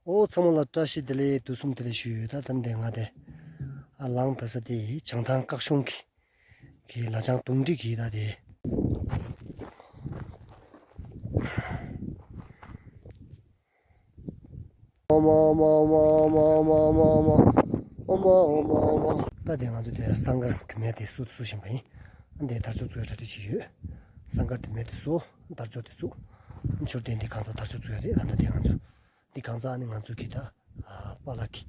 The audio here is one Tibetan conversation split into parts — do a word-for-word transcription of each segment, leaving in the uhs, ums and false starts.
ཨོ་ཚང་མ་ལ་བཀྲ་ཤིས་བདེ་ལེགས། དུས་གསུམ་བདེ་ལེགས་ཞུ་ཡོད། ད་ད་འདི་ང་དེ་ཨ་ལང་ད་ས་དེ་བྱང་ཐང་སྐག་གཤོང་གི་གི་ལ་བྱང་དུང་འགྲིག་གི་ད་དེ། ཨོ་མ་ཨོ་མ་ཨོ་མ། ད་དེ་ང་ཚོ་དེ་སང་དཀར་གི་མེ་དེ་སུ་སུ་བཞིན་པ་ཡིན། ཨ་འདི་དར་ལྕོག་བཙུགས་ཡ་གྲ་སྒྲིག་བྱེད་ཡོད། སང་དཀར་དེ་མེ་དེ་སུ་དར་ལྕོག་དེ་བཙུགས། མཆོད་རྟེན་འདི་གང་ཚ་དར་ལྕོག་བཙུགས་ཡ་རེད། ཨ་ད་དེ་ང་ཚོ་འདི་གང་ཚ་ཨ་ནི་ང་ཚོ་གི་ད་ཨ་པཱ་ལགས་ཀྱི་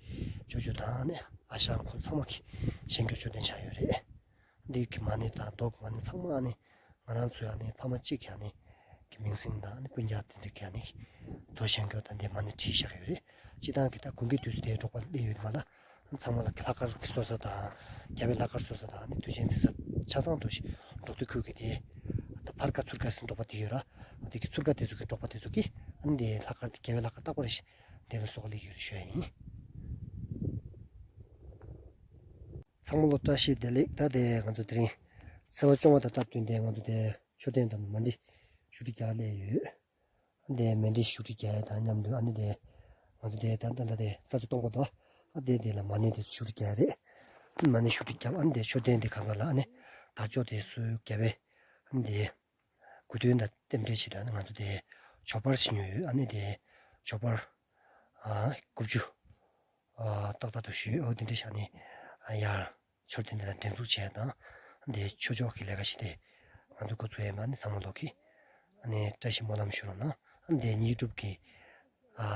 ཅོ་ཅོ་དང་ཨ་ནི་ཨ་ཞང་ཁོང་ཚང་མ་གི་ཞལ་མཇལ་མཆོད་རྟེན་ཆགས་ཡོད་རེད། འདི་གི་མ་ཎི་དང་རྡོ་གི་མ་ཎི་ཚང་མ་ཨ་ནི་ང་རང་ཚོའི་ཨ་ནི་ཕ་མ་གཅིག་གི་ཨ་ནི་གི་མིང་སྲིང་དང་ཨ་ནི་སྤུན་ཀྱག་དེ་འདྲ་གི་ཨ་ནི་རྡོ་ཞལ་མཇལ་དང་འདི་མ་ཎི་བྲིས་བཞག་ཡོད་རེད། སྤྱིར་བཏང་གི་ད་དགུན་གྱི་དུས་སུ་དེ་འབྲོག་པ་སླེབས་ཡོད་མ་ལ། ཚང་མ་ལ་ལྷག་དཀར་གྱི་གསོལ་ས་དང་། རྒྱལ་བའི་ལྷག་དཀར་གསོལ་ས་དང་ཨ་ནི་དུས་ཆེན་བརྩི་ས་ཆ་ཚང་དུ་ཞིག་འབྲོག་སྡེ་ཁུལ་གྱི་དེ། ད་ཕར་ཁ་ཚུར་ཁ་ཟེར་འབྲོག་པ་དེ་ཡོད་ར། འོ་དེ་གི་ཚུར་ཁ་དེ་ཚོ་གི་འབྲོག་པ་དེ་ཚོ་གི་ཨ་ནི་དེ་ལྷག་དཀར་དེ་རྒྱལ་བའི་ལྷག་དཀར་རྟག་པར་རེ་ཞིག་དེ་ལ་གསོལ་ག་སླེབས་ཡོད་རེད་ཞུ་ཡ་ཡིན། ཚང་མ་ལ་བཀྲ་ཤིས་བདེ་ལེགས། ད་དེ་ང་ཚོ་དེ་རིང་ཚེས་པ་བཅོ་ལྔ་དང་སྟབས་བསྟུན་ཏེ་ང་ཚོ་དེ་མཆོད་རྟེན་དང་མ་ཎི་བཞུགས་ཁྲི་རྒྱག་སླེབས་ཡོད། ཨ་ནི་དེ་མཎྜལ་བཞུགས་ཁྲི་རྒྱག་ཡ་དང་མཉམ་དུ་ཨ་ནི་དེ་ང་ཚོ་དེ་ད་ད་ད་དེ་ས་ཆ་སྟོང་པ་དང་ཨ་དེ་དེ་ལ་མ་ཎི་དེ་བཞུགས་ཁྲི་རྒྱག་ཡ་རེད། མ་ཎི་བཞུགས་ཁྲི་རྒྱབ། ཨ་ནི་དེ་མཆོད་རྟེན་དེ་གང་ཚ་ལ་ཨ་ནི་དར་ལྕོག་དེ་སུ་རྒྱབ་པས། ཨ་ནི་དེ་དགུ་སྟོན་དང་རྟེན་འབྲེལ་ཆེད་དུ་ཨ་ནི་ང་ཚོ་དེ་ཇོ་པར་ཞིག་ཉོས་ཡོད། ཨ་ནི་དེ་ཇོ་པར་ཨ་དགུ་བཅུ་ཨ་ཏག་ཏག་ཏུ་ཞུས། ཨོ་དེ་འདྲ་བཞག་ནས་ཨ་ཡར་མཆོད་རྟེན་དེ་ལ་འགྲན་ཚུགས་བྱས་དང་། འདི་ཆོས་ཕྱོགས་ཀྱི་ལས་ཀ་ཞིག་དེ་ང་ཚོ་འགོ་ཚུགས་ཡས་མ་ནི་ཚང་མ་ལོག་གི་ཨ་ནི་བཀྲ་ཤིས་སྨོན་ལམ་ཞུ་རོགས་གནང་། ཨ་འདི་ཉིད་སྒྲུབ་ཀྱི་ཨ་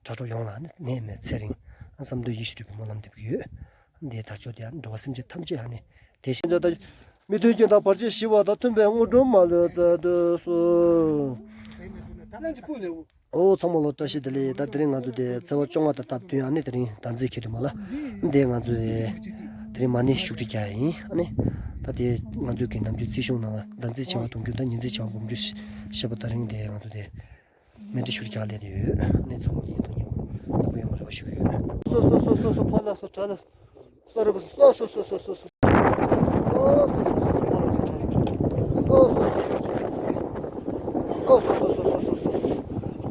དྲ་གྲོགས་ཡོངས་ལ་ནི་ནད་མེད་ཚེ་རིང་ཨ་བསམ་དོན་ཡིད་བཞིན་འགྲུབ་པའི་སྨོན་ལམ་འདེབས་ཀྱི་ཡོད། ཨ་འདི་དར་ལྕོག་དེ་ཨ་འགྲོ་བ་སེམས་ཅན་ཐམས་ཅད་ཨ་ནི་དེ་བཞིན་མི་མཐུན་རྐྱེན་དང་བར་ཆད་ཞི་བ་དང་། མཐུན་པའི་དངོས་གྲུབ་མ་ལུས་སྩལ་དུ་གསོལ། ཨོ་ཚང་མ་ལ་བཀྲ་ཤིས་བདེ་ལེགས། ད་དེ་རིང་ང་ཚོ་དེ་ཚེས་པ་བཅོ་ལྔ་དང་སྟབས་བསྟུན་ཨ་ནི་དེ་རིང་ཟླ་མཛད་འཁེལ་དུས་མ་ལ། འདི་ང་ཚོ་དེ་དེ་རིང་མ་ཎི་བཞུགས་ཁྲི་རྒྱག་ཡ་ཡིན། ཨ་ནི་ད་དེ་ང་ཚོ་གི་ནམ་རྒྱུན་རྩིས་གཞུང་ནང་ལ་ཟླ་མཛད་བྱེ་བ་དུང་ཕྱུར་དང་ཉི་མཛད་བྱེ་བ་འབུམ་འགྱུར་ཞེས་པ་དེ་རིང་དེ་ང་ཚོ་དེ་མཎྜལ་བཞུགས་ཁྲི་རྒྱག་སླེབས་ཡོད། ཨ་ནི་ཚང་མ་ཉིན་ཐོ་ཉིན་ཡག་པོ་ཡོང་བ་རེ་བ་ཞུ་གི་ཡོད། སོ་སོ་སོ་སོ་སོ་ཕ་ལ་སོ་གྲ་ལ། སོ་རེ་པ་སོ་སོ་སོ་སོ་སོ་སོ།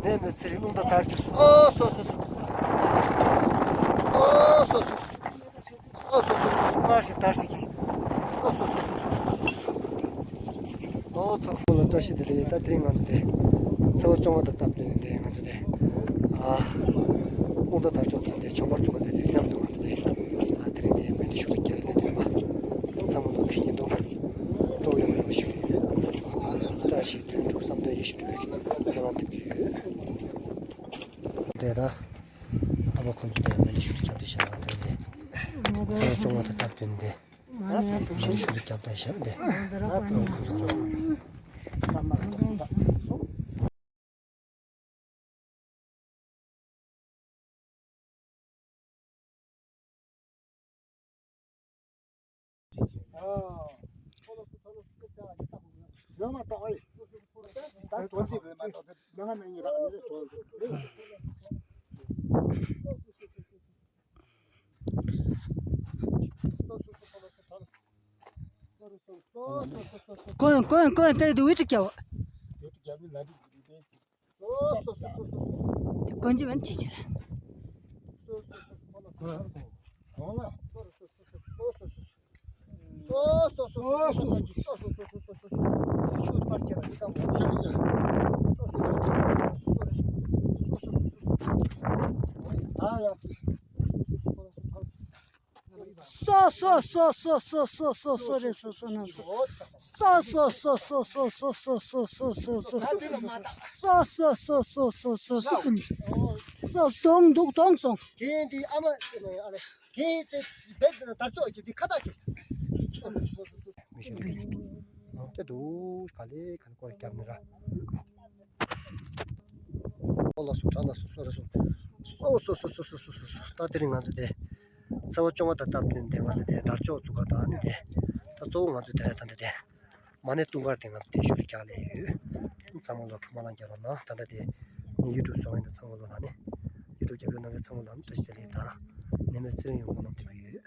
ནད་མེད་ཚེ་རིང་རླུང་རྟ་དར་གྱི་སོ་སོ་སོ་སོ། སོ་སོ་སོ་སོ། སྔར་བཞིན་དར་ཞིག་གི་སོ་སོ་སོ་སོ། ཨོ་ཚང་མ་ལ་བཀྲ་ཤིས་བདེ་ལེགས། ད་དེ་རིང་ང་ཚོ་དེ་ཚེས་པ་བཅོ་ལྔ་དང་སྟབས་བསྟུན་ནས་ང་ཚོ་དེ་ཨ་རླུང་རྟ་དར་ལྕོག་དང་དེ་ཇོ་པར་བཙུགས་པ་དེ་དེ་མཉམ་དུ་ང་ཚོ་དེ་ཨ་དེ་རིང་དེ་མཎྜལ་བཞུགས་ཁྲི་རྒྱག་སླེབས་ཡོད་པ། ཨ་ཚང་མ་ལོ་ཁེ་ཉིན་དུ་སྤྲོ་ཡོང་བའི་རེ་བ་ཞུ་གི་ཡོད། ཨ་ཚང་མ་བཀྲ་ཤིས་དོན་འགྲུབ་བསམ་དོན་ཡིད་བཞིན་འགྲུབ་པའི་སྨོན་ལམ་འདེབས་ཀྱི་ཡོད། དེ་ད་ཨ་ཕ་ཁོང་ཚོ་དེ་མཎྜལ་བཞུགས་ཁྲི་རྒྱབ་སྟེ་བཞག་དེ་རིང་དེ་ཚེས་པ་བཅོ་ལྔ་དང་སྟབས་བསྟུན་ཏེ་མཎྜལ་བཞུགས་ཁྲི་རྒྱབ་སྟེ་བཞག་དེ་ཨ་ཕ་ཁོང་ཚོ་ལ། ཀོན་ཀོན་ཀོན་ཏེ་དུ་ཝི་ཅི་ཀྱའོ། ཀོན་ཅི་མན་ཅི་ཅི་ལ། སོ་སོ་སོ་སོ་སོ་སོ་སོ་རེད། སོ་སོ་རྣམས་སོ། སོ་སོ་སོ་སོ་སོ་སོ་སོ་སོ་སོ། སོ་སོ་སོ་སོ་སོ་སོ། སོ་སོ་སོ་སོ་སོ་སོ། སོ་སོ་འདུག་གདོང་སོང་། དེ་འདི་ཨ་མ་ཨ་ལེ། དེ་དེ་བེད་དེ་དར་ལྕོག་གི་འདི་ཁ་བཏགས་ཀྱི། སོ་སོ་སོ་སོ་སོ། མི་ཤེས་འདུག་གི། དེ་འདུག་ག་ལེ་ག་ལེ་སྐོར་རྒྱབ་ནི་ར། ཨོ་ལགས་སོ། གྲྭ་ལགས་སོ། སོ་རེ་སོ། སོ་སོ་སོ། ད་དེ་རིང་ང་ཚོ་དེ་ཚེས་པ་བཅོ་ལྔ་དང་སྟབས་བསྟུན་ཏེ་ང་ཚོ་དེ་དར་ལྕོག་བཙུགས་པ་དང་ནི་དེ་ད་གཙོ་བོ་ང་ཚོ་དེ་ད་འདི་དེ་མ་ཎི་ཐུན་ཀར་དེ་ང་ཚོ་དེ་བཞུགས་ཁྲི་རྒྱག་སླེབས་ཡོད། ཚང་མ་ལོ་ཁེ་མ་ལང་རྒྱག་རོགས་གནང་། ད་ལྟ་དེ་ངའི་ཡུ་ཊུབ་བཟོ་མཁན་དང་ཚང་མ་ལོ་ལ་ནི་ཡུ་ཊུབ་རྒྱབ་ཡོད་རྣམ་པའི་ཚང་མ་ལ་བཀྲ་ཤིས་བདེ་ལེགས་དང་ནད་མེད་ཚེ་རིང་ཡོང་སྨོན་ལམ་འདེབས་ཀྱི་ཡོད།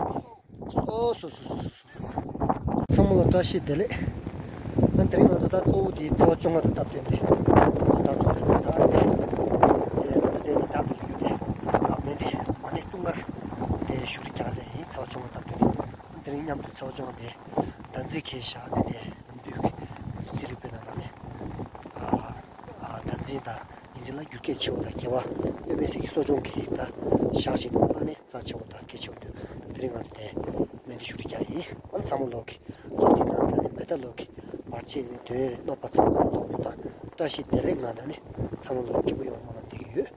སོ་སོ་སོ། ཚང་མ་ལ་བཀྲ་ཤིས་བདེ་ལེགས། ཨ་དེ་རིང་ང་ཚོ་ད་གཙོ་བོ་དེ་ཚེས་པ་བཅོ་ལྔ་དང་སྟབས་བསྟུན་ཏེ། ད་ཚོགས་ཚོགས་ད་ཨ་ནི། དེ་ད་ལྟ་དེ་ནི་འགྲམ་དུ་ཡོད་དེ། ཨ་མེ་འདི་མ་ནི་ཀྲུང་གར། དེ་བཞུགས་རིགས་རྒྱག་ལས་ཡིན། ཚེས་པ་བཅོ་ལྔ་སྟབས་བསྟུན་ཏེ། ཨ་དེ་རིང་མཉམ་དུ་ཚེས་པ་བཅོ་ལྔ་དེ། ད་འཛི་ཁེ་ཤ་དེ་དེ་ནམ་དུས་ང་ཚོ་རྩིས་རིག་པའི་ནང་ལ་ནི། ཨ་ཨ་ད་འཛི་དང་། ཡིན་ཚུལ་ལ་རྒྱུ་སྐད་ཆེ་བ་དང་སྐྱེ་བ་སྟོན་པའི་སྲས་ཀྱི་གསོ་སྦྱོང་གི་ད་ཞག་ཞིག་ནི་མ་ལ་ནི་རྩ་ཆེ་བ་དང་གལ་ཆེ་བ་འདུག་ད་དེ་རིང་ང་ཚོ་དེ་མེ་འདི་བཞུགས་རིགས་རྒྱག་ཡིན། ཨ་ཚང་མ་ལོག་གི་ལོ་འདི་ནང་ད་ནི་མེ་ད་ལོག་གི་བར་ཆད་ནི་དོན་རེ་གནོད་པ་ཚང་མ་ལོག་གི་ད་བཀྲ་ཤིས་བདེ་ལེགས་ངང་ད་ནི་ཚང་མ་ལོག་སྐྱིད་པོ་ཡོང་བ་སྨོན་ལམ་འདེབས་ཀྱི་ཡོད།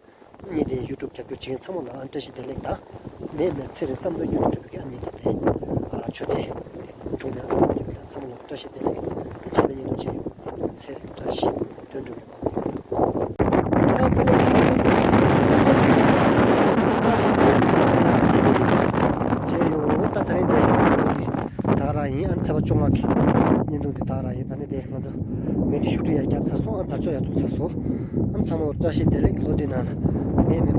ཨ་ནི་དེ་ཡུ་ཊུབ་རྒྱབ་སྐྱོར་བྱེད་མཁན་ཚང་མ་ལ་ཨ་བཀྲ་ཤིས་བདེ་ལེགས་དང་། ནད་མེད་ཚེ་རིང་བསམ་དོན་མྱུར་དུ་འགྲུབ་པའི་ཨ་ནི་ད་དེ་ཨ་མཆོད་རྟེན་དེ་དྲུང་ནས་ཨ་ནི་དེ་བའི་ཚང་མ་ལ་བཀྲ་ཤིས་བདེ་ལེགས། ད་ཆེ་བའི་ཉིན་དུ་བྱས་ཡོད། ཚང་མ་ལ་ཚེ་རིང་བཀྲ་ཤིས་དོན་འགྲུབ་པའི་སྨོན་ལམ་ཡོད། ད་ཚང་མ་ལ་བཀྲ་ཤིས་བདེ་ལེགས། ད་ཚང་མ་ལ་བཀྲ་ཤིས་བདེ་ལེགས། ཚེ་རིང་ལ་ཆེ་བའི་ཉིན་དུ་བྱས་ཡོད། ད་ད་རིང་དེ་ཉིན་དུ་འདི་ད་ག་རང་ཡིན། ཨ་ཚེས་པ་བཅོ་ལྔ་གི་ཉིན་དུ་འདི་ད་ག་རང་ཡིན། ད་ནི་དེ་ང་ཚོ་མེ་འདི་བཞུགས་ཁྲི་ཡར་བརྒྱབ་ཚར་སོང་། ཨ་དར་ལྕོག་ཡར་བཙུགས་ཚར་སོང་། ཨ་ཚང་མ་ལ་བཀྲ་ཤིས་བདེ་ལེགས། ལོ་འདི་ནང་ལ་ནད་མེད་པར།